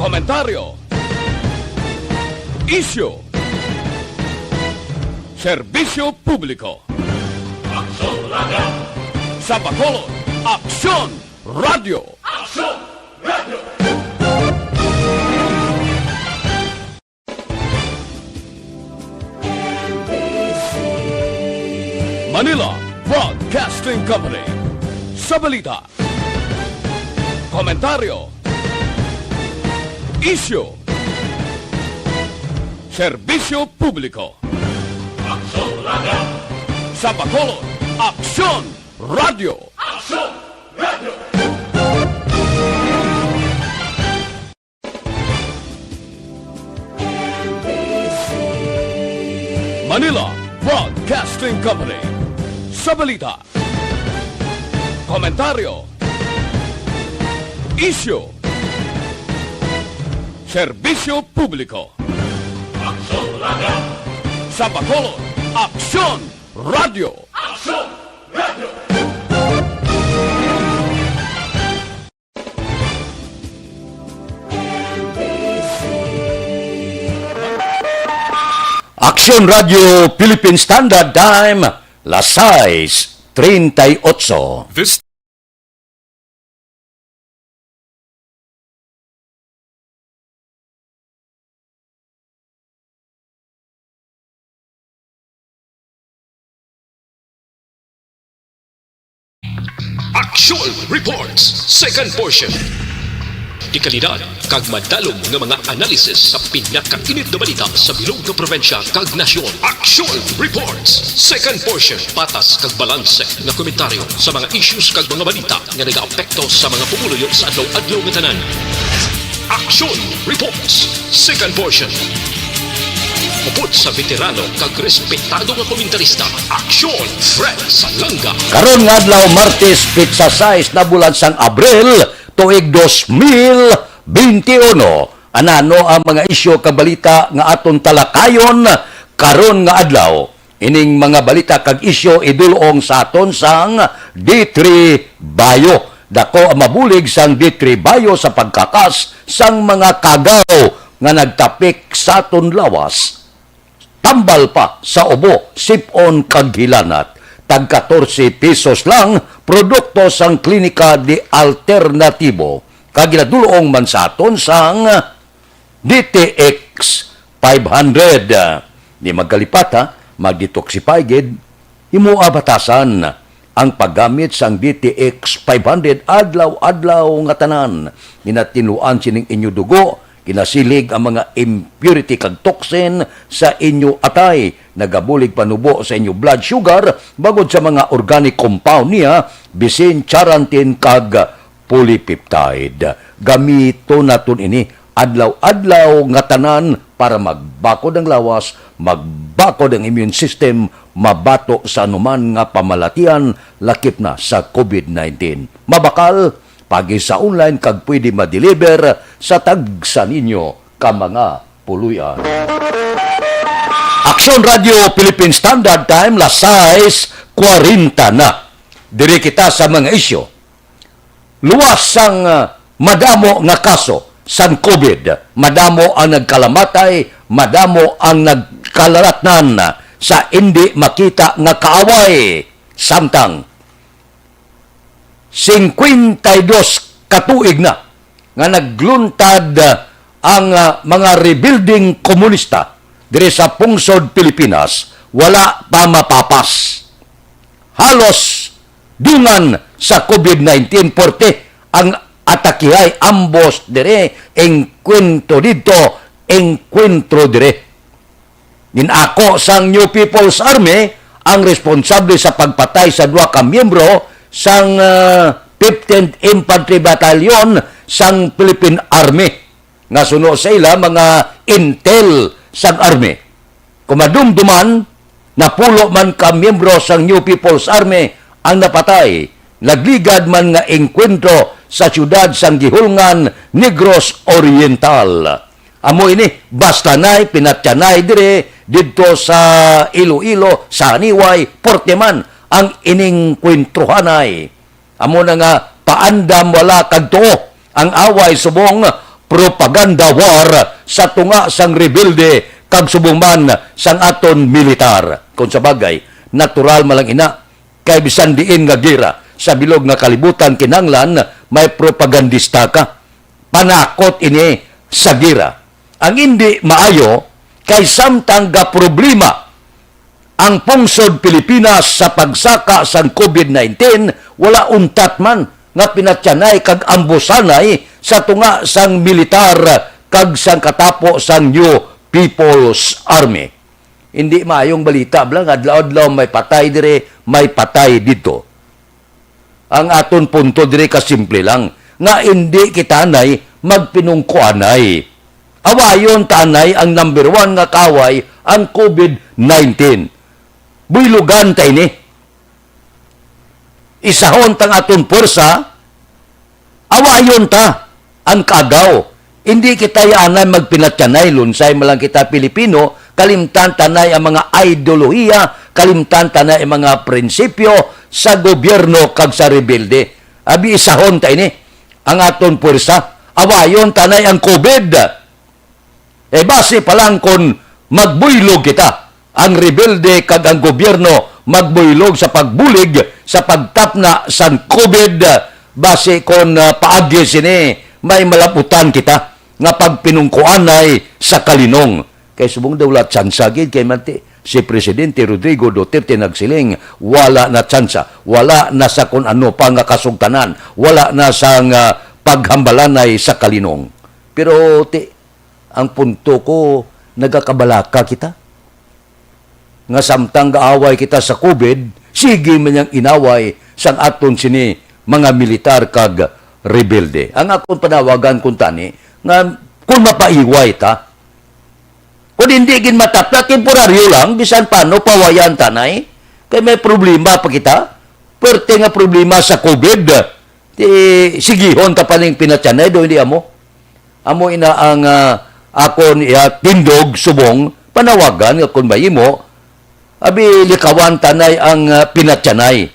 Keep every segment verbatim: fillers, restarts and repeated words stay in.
Komentaryo. Isyu. Serbisyo publiko. Aksyon Radio. Sa Bacolod, Aksyon Radio. Aksyon Radio. Manila Broadcasting Company. Sa balita, komentaryo, isyu, serbisyo publiko. Aksyon Radio. Sa Bacolod, Aksyon Radio. Aksyon Radio. Manila Broadcasting Company. Sa balita, komentaryo, isyu, serbisyo publiko. Aksyon Radio. Sa Bacolod, Aksyon Radio. Aksyon Radio. Aksyon Radio Philippine Standard Time, las sais treinta y ocho. This Action Reports, second portion. Dekalidad kag madalom nga mga analysis sa pinakainit nga balita sa bilog nga probinsya kag nasyon. Action Reports, second portion. Patas kag balanse nga komentaryo sa mga issues kag mga balita nga nagaapekto sa mga pumuluyo sa adlaw-adlaw nga tanan. Action Reports, second portion. Upod sa veterano kag respetado nga komentarista, Aksyon Fred Salanga. Karon nga adlaw, Martes, petsa sais na bulan sang Abril, tuig dos mil benti uno. Anano ang mga isyu kag balita nga aton talakayon karon nga adlaw? Ining mga balita kag isyu idul-ong sa aton sang D three Bayo. Dako ang mabulig sang D three Bayo sa pagkakas sang mga kagaw nga nagtapik sa aton lawas. Tambal pa sa ubo, sip-on kag hilanat. Tag katorse pesos lang, produkto sang Klinika de Alternatibo. Kag ginadul-ong man sa aton sang D T X five hundred. Di magkalipat, ha, mag-detoxify gid. Imo batasan ang paggamit sang D T X five hundred adlaw-adlaw nga tanan. Ginatinluan sining inyo dugo, ginasilig ang mga impurity kag toxin sa inyo atay, nagabulig panubo sa inyo blood sugar, bangod sa mga organic compound niya, bisin charantin kag polypeptide. Gamiton naton ini adlaw-adlaw nga tanan para magbakod ang lawas, magbakod ang immune system, mabato sa anuman nga pamalatian, lakip na sa COVID nineteen. Mabakal, pagi sa online kag pwede ma-deliver sa tagsa ninyo ka mga puloy-an. Aksyon Radio Philippine Standard Time, las sais kwarenta na. Diri kita sa mga isyu. Luwas sang, ah, madamo nga kaso sang COVID, madamo ang nagkalamatay, madamo ang nagkalaratnan sa indi makita nga kaaway. Samtang, singkwenta y dos ka tuig na nga nagluntad, ah, ang, ah, mga rebuilding komunista diri sa pungsod Pilipinas, wala pa mapapas. Halos dungan sa COVID nineteen, porte ang atakihay, ambos dire, engkwentro didto, engkwentro dire. Ginako sang New People's Army ang responsable sa pagpatay sa duha ka miyembro sang, ah, fifteenth Infantry Battalion sang Philippine Army, nga suno sa ila mga intel sang army. Kung madumduman, napulo man ka miyembro sang New People's Army ang napatay. Nagligad man nga engkwentro sa siyudad sang Guihulngan, Negros Oriental. Amo ini, basta nay pinatyanay dire didto sa Iloilo, sa Haniway, porte man ang inengkwentrohanay. Amo na nga paandam wala kag tuo ang away subong propaganda war sa tunga sang rebelde kag subong man sang aton militar. Kung sa bagay, natural man lang ina, kay bisan diin nga gera sa bilog nga kalibutan, kinahanglan may propagandista ka. Panakot ini sa gera. Ang indi maayo kay samtang gaproblema ang pungsod Pilipinas sa pagsaka sang covid nineteen, wala untat man nga pinatyanay kag ambusanay sa tunga sang militar kag sang katapo sang New People's Army. Hindi maayong balita, bala, nga adlaw-adlaw may patay dire, may patay dito. Ang aton punto diri kasimple lang, nga indi kita anay magpinungkuanay. Awayon ta anay ang number one nga kaaway, ang covid nineteen. Buylogan ta ini. Isahon ta ang aton puwersa, awayon ta ang kaagaw. Hindi kita yaanay magpinatyanay, lunsay man lang kita Pilipino, kalimtan tanay ang mga ideolohiya, kalimtan tanay ang mga prinsipyo sa gobyerno kag sa rebelde. Abi, isahon ta ini, ang aton puwersa. Awayon tanay ang covid. Eh, basi pa lang kon magbuylog kita, ang rebelde kag ang gobyerno magbuylog sa pagbulig sa pagtapna sang covid, basi kon, ah, paagi sini may malabutan kita nga pagpinungkuanay sa kalinong. Kay subong daw wala tsansa gid, kay manti si Presidente Rodrigo Duterte nagsiling, wala na tsansa, wala na sa kun ano pa nga kasugtanan, wala na sang, ah, paghambalanay sa kalinong. Pero ti, ang punto ko, nagakabalaka kita. Nga samtang gaaway kita sa covid, sige man yang inaway sang aton sini mga militar kag rebelde. Ang akon panawagan kuntani, nga kung mapaiway ta, kung hindi gid matapna, temporaryo lang, bisan paano, pawayan tanay. Kay may problema pa kita. Perte nga problema sa covid. Ti, sigihon ta pa ning pinatyanay, do hindi amo? Amo ina ang, ah, akon iya tindog subong panawagan nga kon mahimo, abi, likawan tanay ang, ah, pinatyanay.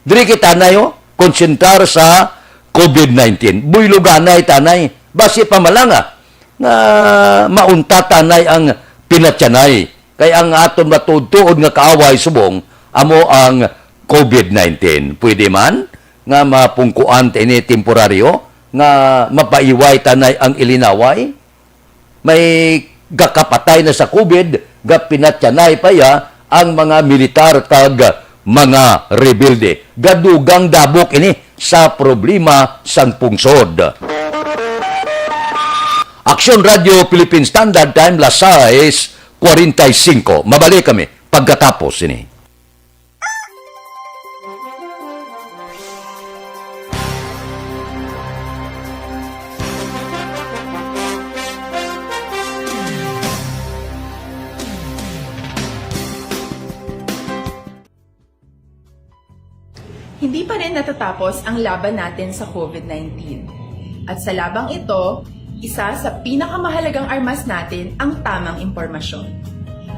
Diri kita anay, oh, konsentrar sa covid nineteen. Buyloganay tanay. Basi pa malanga nga maunta tanay ang pinatyanay. Kay ang aton matuod-tuod nga kaaway subong amo ang covid nineteen. Pwede man nga mapungkuan ta ini temporaryo, nga mapaiway tanay ang ilinaway? May gakapatay na sa covid, gapinatyanay pa ya ang mga militar kag mga rebelde. Gadugang dabok ini sa problema sang pungsod. Aksyon Radio Philippine Standard Time, las sais cuarenta y cinco. Mabalik kami pagkatapos ini. Hindi pa rin natatapos ang laban natin sa covid nineteen. At sa labang ito, isa sa pinakamahalagang armas natin ang tamang impormasyon.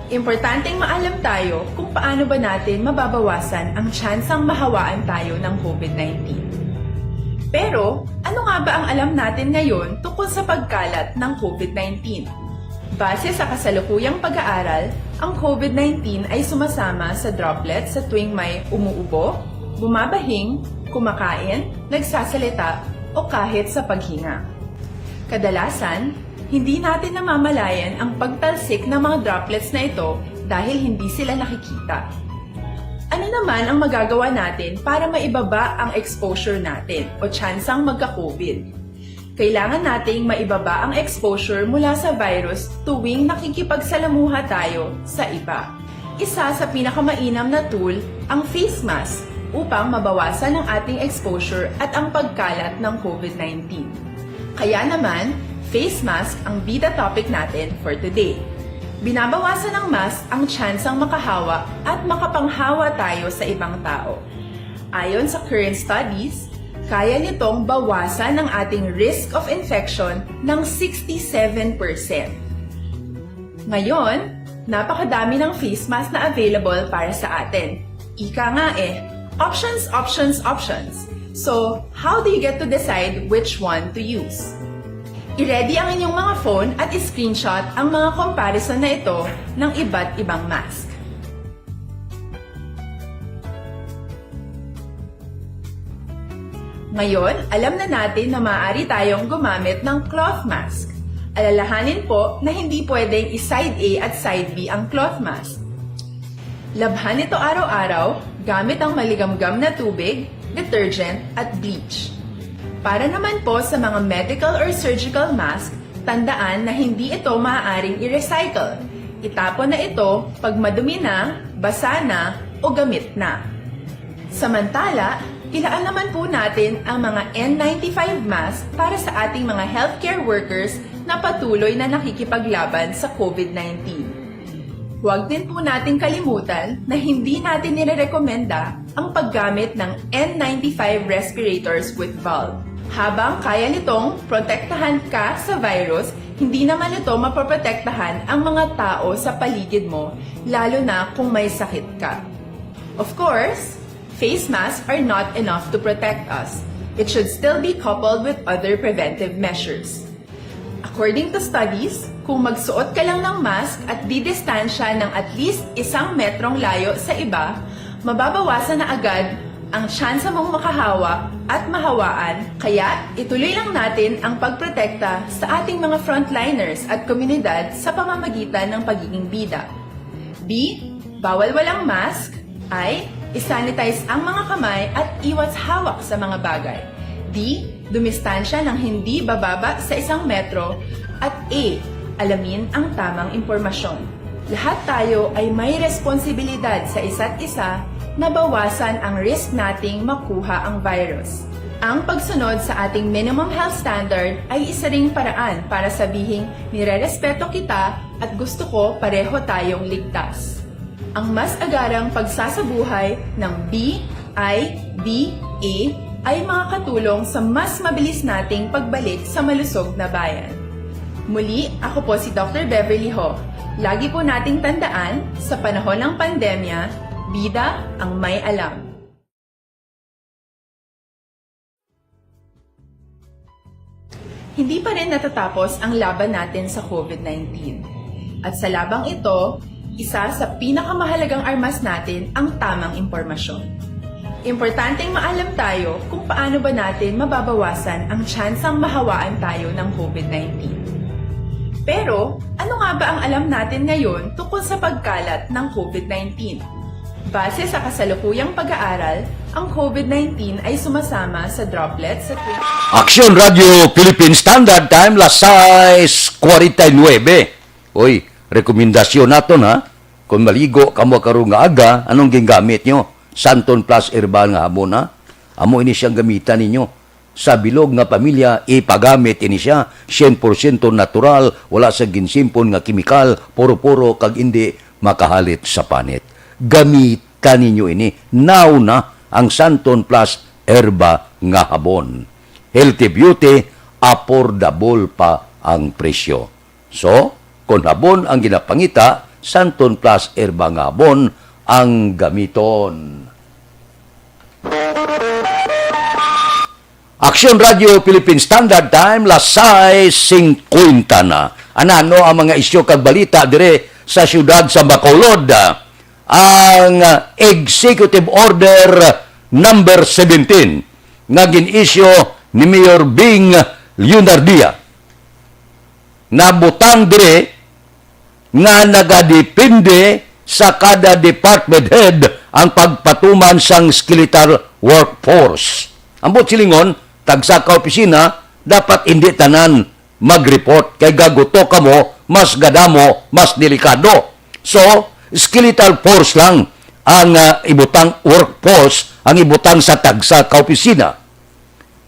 Importanteng maalam tayo kung paano ba natin mababawasan ang tsansang mahawaan tayo ng covid nineteen. Pero, ano nga ba ang alam natin ngayon tungkol sa pagkalat ng covid nineteen? Base sa kasalukuyang pag-aaral, ang covid nineteen ay sumasama sa droplets sa tuwing may umuubo, bumabahing, kumakain, nagsasalita, o kahit sa paghinga. Kadalasan, hindi natin namamalayan ang pagtalsik ng mga droplets na ito dahil hindi sila nakikita. Ano naman ang magagawa natin para maibaba ang exposure natin o tsansang magka-covid? Kailangan nating maibaba ang exposure mula sa virus tuwing nakikipagsalamuha tayo sa iba. Isa sa pinakamainam na tool ang face mask upang mabawasan ang ating exposure at ang pagkalat ng covid nineteen. Kaya naman, face mask ang bida topic natin for today. Binabawasan ng mask ang tsansang makahawa at makapanghawa tayo sa ibang tao. Ayon sa current studies, kaya nitong bawasan ang ating risk of infection ng sixty-seven percent. Ngayon, napakadami ng face mask na available para sa atin. Ika nga eh, options, options, options. So, how do you get to decide which one to use? I-ready ang inyong mga phone at i-screenshot ang mga comparison na ito ng iba't ibang mask. Ngayon, alam na natin na maaari tayong gumamit ng cloth mask. Alalahanin po na hindi pwedeng i-side A at side B ang cloth mask. Labhan ito araw-araw gamit ang maligamgam na tubig, detergent, at bleach. Para naman po sa mga medical or surgical mask, tandaan na hindi ito maaaring i-recycle. Itapon na ito pag madumi na, basa na, o gamit na. Samantala, ilaan naman po natin ang mga N ninety-five mask para sa ating mga healthcare workers na patuloy na nakikipaglaban sa COVID nineteen. Huwag din po nating kalimutan na hindi natin nirerekomenda ang paggamit ng N ninety-five respirators with valve. Habang kaya nitong protektahan ka sa virus, hindi naman ito mapoprotektahan ang mga tao sa paligid mo, lalo na kung may sakit ka. Of course, face masks are not enough to protect us. It should still be coupled with other preventive measures. According to studies, kung magsuot ka lang ng mask at didistansya ng at least isang metrong layo sa iba, mababawasan na agad ang tsansa mong makahawa at mahawaan, kaya ituloy lang natin ang pagprotekta sa ating mga frontliners at komunidad sa pamamagitan ng pagiging bida. B, bawal walang mask. I, i-sanitize ang mga kamay at iwas hawak sa mga bagay. D, dumistansya ng hindi bababa sa isang metro. At E, alamin ang tamang impormasyon. Lahat tayo ay may responsibilidad sa isa't isa na bawasan ang risk nating makuha ang virus. Ang pagsunod sa ating minimum health standard ay isa ring paraan para sabihing nirerespeto kita at gusto ko pareho tayong ligtas. Ang mas agarang pagsasabuhay ng B I D A ay makakatulong sa mas mabilis nating pagbalik sa malusog na bayan. Muli, ako po si Doctor Beverly Ho. Lagi po nating tandaan, sa panahon ng pandemya, bida ang may alam. Hindi pa rin natatapos ang laban natin sa COVID nineteen. At sa labang ito, isa sa pinakamahalagang armas natin ang tamang impormasyon. Importanteng maalam tayo kung paano ba natin mababawasan ang tsansang mahawaan tayo ng COVID nineteen. Pero, ano nga ba ang alam natin ngayon tungkol sa pagkalat ng COVID nineteen? Base sa kasalukuyang pag-aaral, ang COVID nineteen ay sumasama sa droplets sa twenty Aksyon Radio Philippine Standard Time, las sais cuarenta y nueve. Oy, rekomendasyon naton, ha. Kung maligo kamo karon nga aga, anong gingamit nyo? Santon Plus Herbal nga habon, ha? Amo ini siyang gamitan ninyo. Sa bilog nga pamilya, ipagamit ini siya. Syen porsyento natural, wala sa ginsimpon nga kemikal, puro-puro, kag indi makahalit sa panit. Gamitan ninyo ini. Now na ang Santon Plus Herba nga Habon. Healthy beauty, affordable pa ang presyo. So, kon habon ang ginapangita, Santon Plus Herba nga Habon ang gamiton. Aksyon Radio Philippine Standard Time, las sais singkwenta na. Anano ang mga isyu kag balita dire sa siyudad sa Bacolod? Ang Executive Order number seventeen nga gin-issue ni Mayor Bing Leonardia, nabutang diri nga nagadepende sa kada department head ang pagpatuman sang skeletal workforce. Ambot silingon, tagsa ka opisina, dapat indi tanan mag-report, kay gaguto kamo, mas gadamo, mas delikado. So, skeletal force lang ang, ah, ibutang, workforce ang ibutang sa tagsa ka opisina.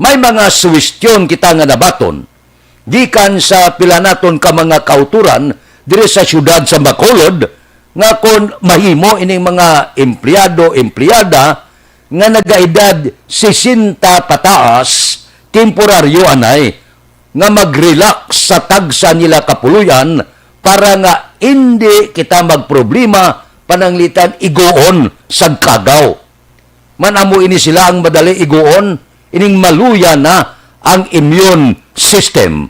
May mga suwestyon kita nga nabaton gikan sa pila naton ka mga kautoran diri sa siyudad sa Bacolod, nga kon mahimo ining mga empleyado, empleyada nga nagaedad sesenta pataas, temporaryo anay, nga mag-relax sa tagsa nila kapuloy-an para nga indi kita magproblema pananglitan iguon sa kagaw. Man amo ini sila ang madali iguon, ining maluya na ang immune system.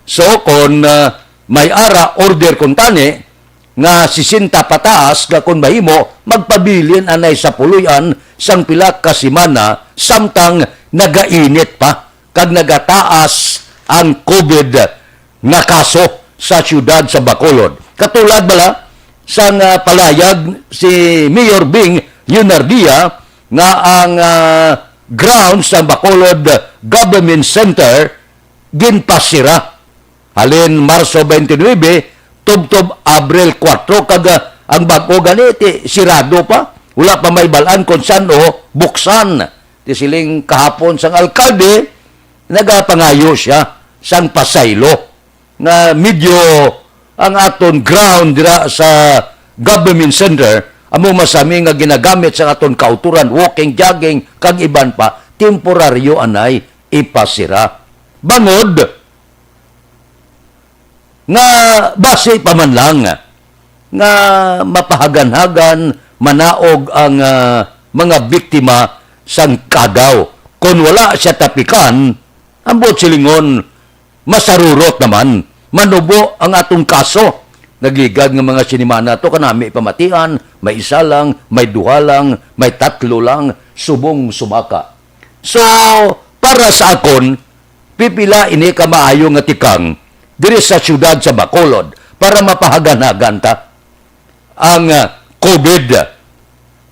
So, kon, ah, may ara order kuntani nga sesenta pataas, nga kon mahimo, magpabilin anay sa puloy-an sang pila ka semana samtang nagainit pa kag nagataas ang COVID nga kaso sa siyudad sa Bacolod. Katulad bala sang, ah, palayag si Mayor Bing Leonardia nga ang, ah, grounds sa Bacolod Government Center ginpasira halin Marso twenty-nine tubtob Abril kuwatro, kag, ah, ang bag-o gani ti sirado pa. Wala pa may bal-an kon san-o buksan. Ti siling kahapon sang alkalde, nagapangayo sia sang pasaylo nga medyo ang aton ground dira sa government center amo masami nga ginagamit sa aton kauturan, walking, jogging, kag iban pa, temporaryo anay ipasira. Bangod nga basi pa man lang nga mapahaganhagan, manaog ang, ah, mga biktima sang kagaw. Kon wala siya tapikan, ambot silingon, masarurot naman, manubo ang atong kaso. Nagligad nga mga sinimana to, kanami pamatian, may isa lang, may duha lang, may tatlo lang, subong sumaka. So, para sa akon, pipila ini ka maayo nga tikang diri sa siyudad sa Bacolod para mapahaganhagan ta ang, ah, COVID,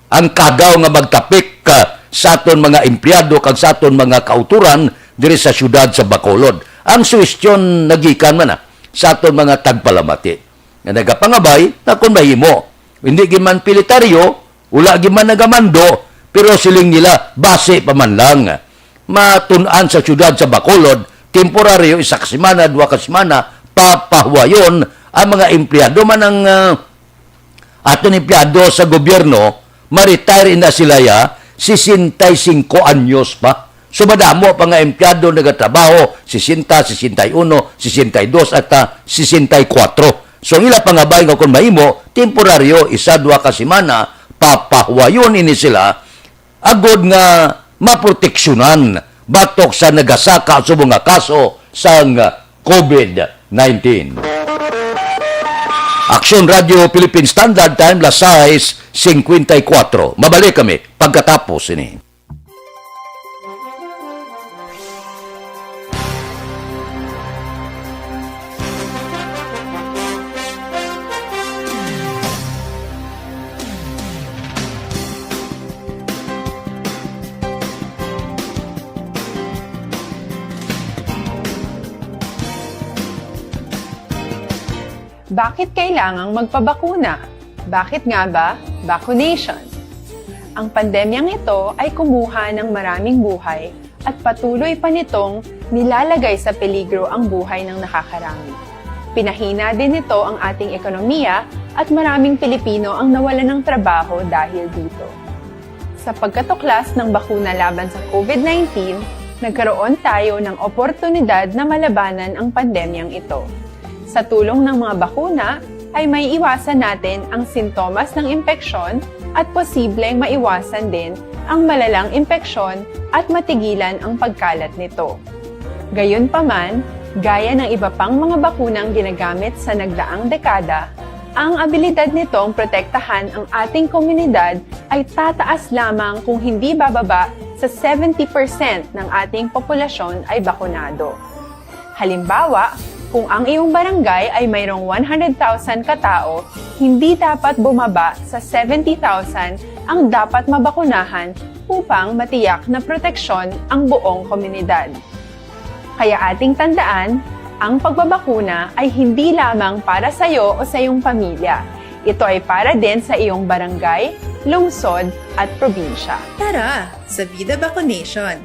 ang kagaw nga magtapik, ah, sa aton mga empleyado kag sa aton mga kauturan diri sa siyudad sa Bacolod. Ang suhestyon nagikan man, ah, sa aton mga tagpalamati nga nagapangabay nga kon mahimo, hindi gid man pilitaryo, wala gid man nagamando, pero siling nila, basi pa man lang. Matun-an sa siyudad sa Bacolod, temporaryo, isa ka semana, duha ka semana, papahuwayon ang mga empleyado man ang, ah, aton empleyado sa gobyerno, ma-retire na sila ya, sesenta y cinco anyos pa. So, madamo pa nga empleyado nagatrabaho, sesenta, sesenta y uno, sesenta y dos, at, ah, sesenta y kuwatro. So, ang ila pangabay nga kung mahimo, temporaryo, isa, duha ka semana, papahuwayon ini sila, agod nga maproteksyonan batok sa nagasaka subong nga kaso sang COVID nineteen. Aksyon Radio Philippine Standard Time, las sais cincuenta y cuatro. Mabalik kami pagkatapos ini. Bakit kailangang magpabakuna? Bakit nga ba vaccination? Ang pandemyang ito ay kumuha ng maraming buhay at patuloy pa nitong nilalagay sa peligro ang buhay ng nakakarami. Pinahina din nito ang ating ekonomiya at maraming Pilipino ang nawalan ng trabaho dahil dito. Sa pagkatuklas ng bakuna laban sa COVID nineteen, nagkaroon tayo ng oportunidad na malabanan ang pandemyang ito. Sa tulong ng mga bakuna, ay maiiwasan natin ang sintomas ng impeksyon at posibleng maiwasan din ang malalang impeksyon at matigilan ang pagkalat nito. Gayunpaman, gaya ng iba pang mga bakunang ginagamit sa nagdaang dekada, ang abilidad nitong protektahan ang ating komunidad ay tataas lamang kung hindi bababa sa seventy percent ng ating populasyon ay bakunado. Halimbawa, kung ang iyong barangay ay mayroong one hundred thousand katao, hindi dapat bumaba sa seventy thousand ang dapat mabakunahan upang matiyak na proteksyon ang buong komunidad. Kaya ating tandaan, ang pagbabakuna ay hindi lamang para sa iyo o sa iyong pamilya. Ito ay para din sa iyong barangay, lungsod, at probinsya. Tara, sa Vida Vaccination!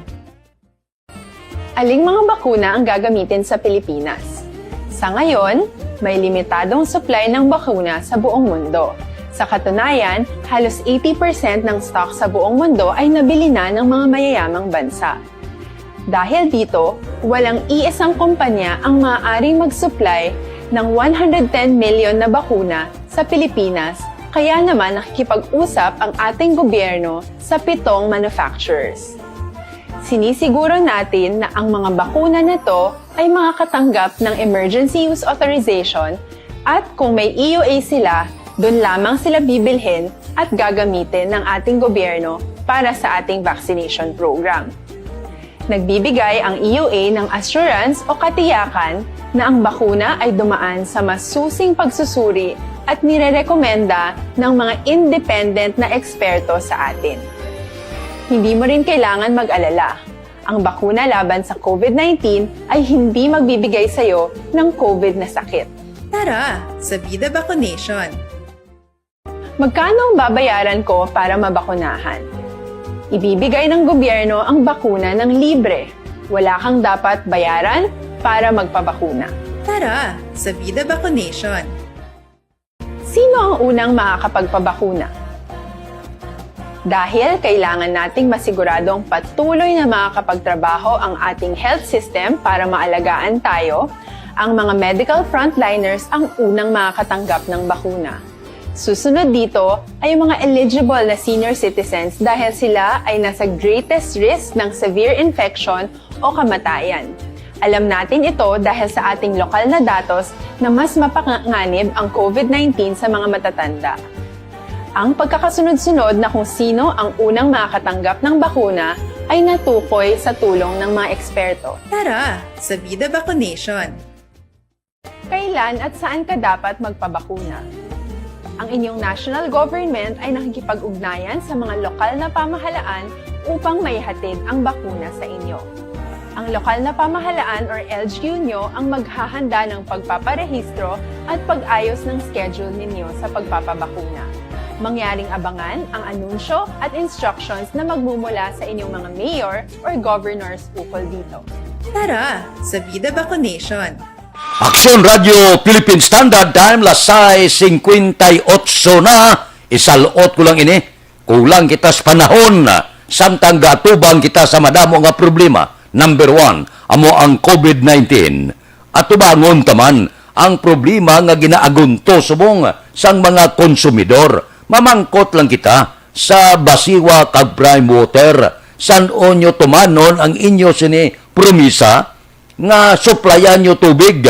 Aling mga bakuna ang gagamitin sa Pilipinas? Sa ngayon, may limitadong supply ng bakuna sa buong mundo. Sa katunayan, halos eighty percent ng stock sa buong mundo ay nabili na ng mga mayayamang bansa. Dahil dito, walang iisang kumpanya ang maaaring mag-supply ng one hundred ten million na bakuna sa Pilipinas, kaya naman nakikipag-usap ang ating gobyerno sa pitong manufacturers. Sinisiguro natin na ang mga bakuna na to ay makakatanggap ng Emergency Use Authorization, at kung may E U A sila, dun lamang sila bibilhin at gagamitin ng ating gobyerno para sa ating vaccination program. Nagbibigay ang E U A ng assurance o katiyakan na ang bakuna ay dumaan sa masusing pagsusuri at nirerekomenda ng mga independent na eksperto sa atin. Hindi mo rin kailangan mag-alala. Ang bakuna laban sa COVID nineteen ay hindi magbibigay sa iyo ng COVID na sakit. Tara sa Vida Vaccination! Magkano ang babayaran ko para mabakunahan? Ibibigay ng gobyerno ang bakuna ng libre. Wala kang dapat bayaran para magpabakuna. Tara sa Vida Vaccination! Sino ang unang makakapagpabakuna? Dahil kailangan nating masiguradong patuloy na makakapagtrabaho ang ating health system para maalagaan tayo, ang mga medical frontliners ang unang makakatanggap ng bakuna. Susunod dito ay ang mga eligible na senior citizens dahil sila ay nasa greatest risk ng severe infection o kamatayan. Alam natin ito dahil sa ating lokal na datos na mas mapanganib ang COVID nineteen sa mga matatanda. Ang pagkakasunod-sunod na kung sino ang unang makakatanggap ng bakuna ay natukoy sa tulong ng mga eksperto. Tara sa Vida Vaccination! Kailan at saan ka dapat magpabakuna? Ang inyong national government ay nakikipag-ugnayan sa mga lokal na pamahalaan upang maihatid ang bakuna sa inyo. Ang lokal na pamahalaan or L G U nyo ang maghahanda ng pagpaparehistro at pag-ayos ng schedule ninyo sa pagpapabakuna. Mangyaring abangan ang anunsyo at instructions na magmumula sa inyong mga mayor or governors ukol dito. Tara sa Vida Vaccination! Aksyon Radio Philippine Standard Time, las sais cincuenta y ocho na. Isalot ko lang ini. Kulang kita sa panahon, samtang gaatubang kita sa madamo nga problema. Number one, amo ang COVID nineteen. Atubangon ta man ang problema nga ginaagunto subong sang mga konsumidor. Mamangkot lang kita sa Basiwa kag Prime Water. San-o nyo tumanon ang inyo sini promisa nga suplayan nyo tubig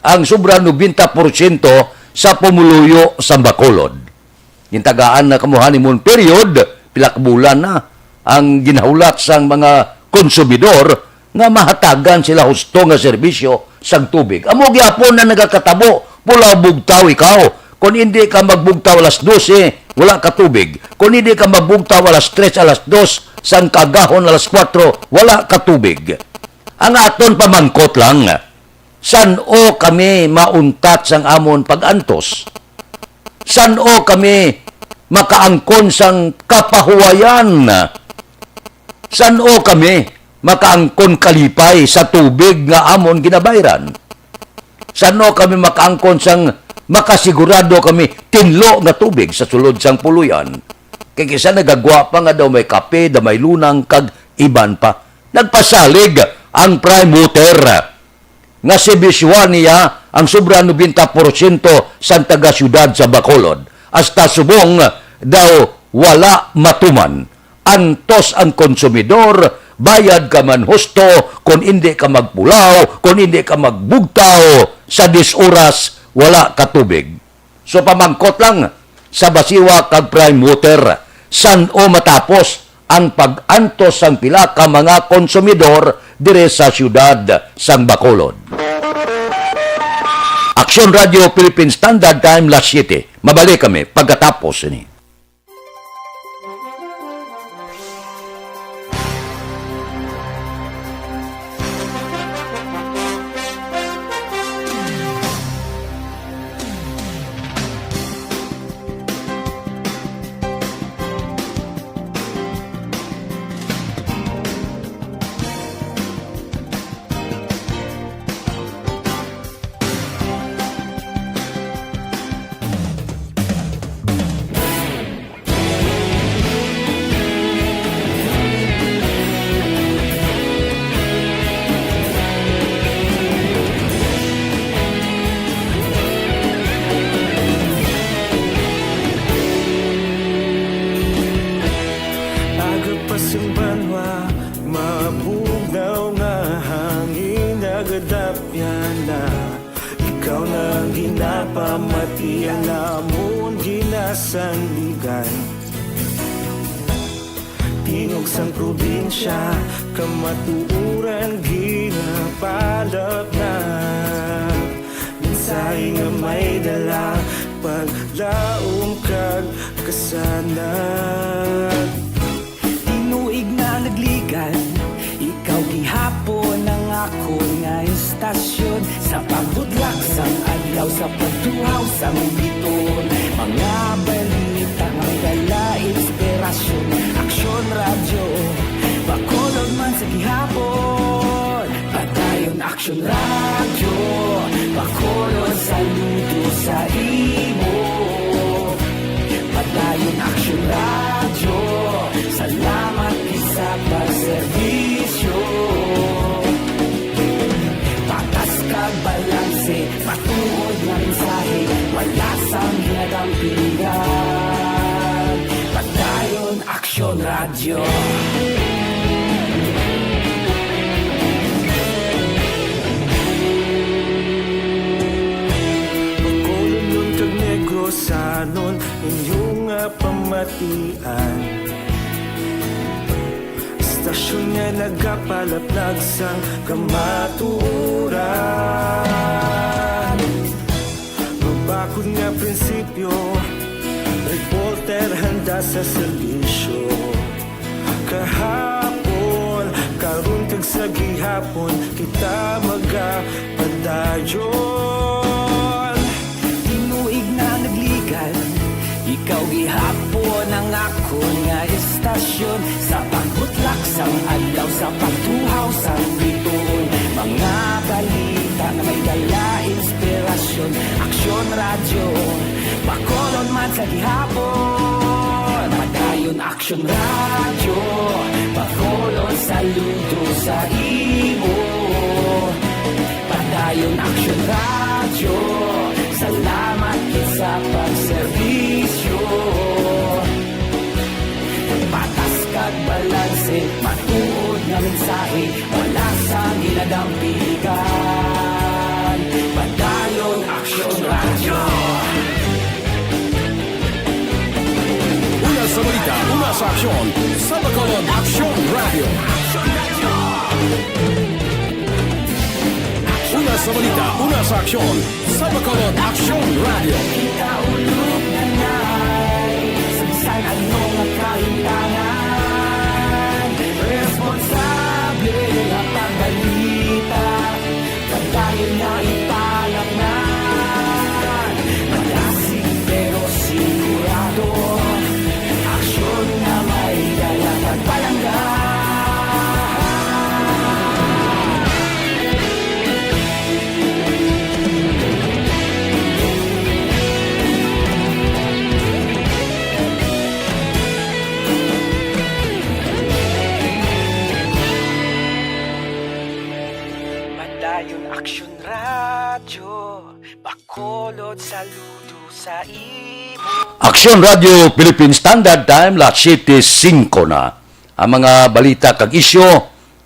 ang sobra nobenta porsyento sa pumuluyo sa Bacolod? Gintagaan na kamo honeymoon period, pila ka bulan na ang ginahulat sang mga konsumidor nga mahatagan sila husto nga serbisyo sang tubig. Amo gyapon na nagakatabo, pulaw bugtaw ikaw. Kon hindi ka magbugtaw alas dose, wala ka tubig. Kon hindi ka magbugtaw alas tres, alas dos, sang kaagahon alas kuwatro, wala ka tubig. Ang aton pamangkot lang, san-o kami mauntat sang amon pag-antos? San-o kami makaangkon sang kapahuwayan? San-o kami makaangkon kalipay sa tubig nga amon ginabayran? San-o kami makaangkon sang makasigurado kami tinlo nga tubig sa sulod sang puluyan? Kay kisa nagagwa pa nga daw may kape, daw may lunang, kag iban pa. Nagpasalig ang Prime Water nga serbisyuhan niya ang sobra nobenta porsyento sang taga-siyudad sa Bacolod, hasta subong daw wala matuman. Antos ang konsumidor, bayad ka man husto, kon indi ka magpulaw, kon indi ka magbugtaw, sa diyes oras, wala ka tubig. So, pamangkot lang sa Basiwa kag Prime Water, san-o matapos ang pag-antos sang pila ka mga konsumidor diri sa siyudad sang Bacolod? Aksyon Radio Philippine Standard Time, las siete. Mabalik kami pagkatapos sini. Ikaw na ang ginapamati, ang amon ginasandigan. Tingog sang probinsya, kamatuoran ginapalapnag. Mensahe nga may dala, paglaom kag kasanag. Tinuig na nagligan, ikaw gihapon ang akon nga istasyon. Sa pagbutlak sang adlaw, sa pagtuhaw sang bituon, mga balita nga may dala inspirasyon. Aksyon Radyo, Bacolod man sa gihapon. Padayon Aksyon Radyo, Bacolod, saludo sa imo. Padayon Aksyon Radyo, salamat gid sa pagserbisyo. Patas kag balanse, matuod nga mensahe, wala sang ginadampingan. Padayon Aksyon Radyo. Bacolodnon kag Negrosanon, inyo nga pamatian. Istasyon nga nagapalaplag sang kamatuoran. Mabakod nga prinsipyo, reporter handa sa serbisyo. Kahapon, karon kag sa gihapon, kita magapadayon. Tinuig na nagligan, ikaw gihapon ang akon nga istasyon. Sa pagbutlak sang adlaw, sa pagtuhaw sang bituon, mga balita nga may dala inspirasyon. Aksyon Radyo, Bacolod man sa gihapon. Padayon Aksyon Radyo, Bacolod, saludo sa imo. Padayon Aksyon Radyo, salamat gid sa pagserbisyo. Patas kag balanse, matuod nga mensahe, wala sang ginadampingan. Padayon Aksyon Radyo. Una sa balita, una sa aksyon, sa Bacolod Aksyon Radyo. Una sa balita, una sa aksyon, sa Bacolod Aksyon Radyo. Kita ulog na nay, sa bisan ano nga kahimtangan, responsable nga pagbalita. Padayon na ipalapngan, madasig pero sigurado, aksyon nga may dala kag palangga. Padayon Aksyon Radyo, Bacolod, saludo sa imo. Aksyon Radyo Philippine Standard Time, las siyete singko na. Ang mga balita kag isyu,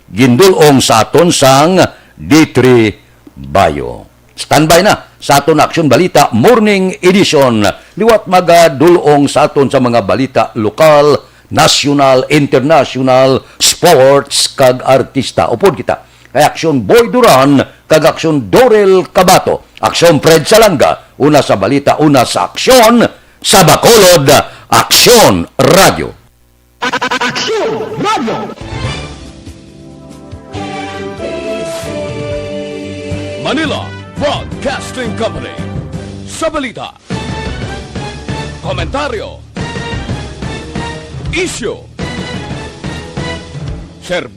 gindul-ong sa aton sang D three Bayo. Standby na sa aton Aksyon Balita Morning Edition. Liwat magadul-ong sa aton sa mga balita lokal, nasyonal, internasyonal, sports, kag artista. Upod kita kay Aksyon Boy Duran kag Aksyon Dorel Cabato, Aksyon Fred Salanga, una sa balita, una sa aksyon, sa Bacolod, Aksyon Radyo. Aksyon Radyo. Manila Broadcasting Company. Sa balita, komentaryo, isyu, serbisyo.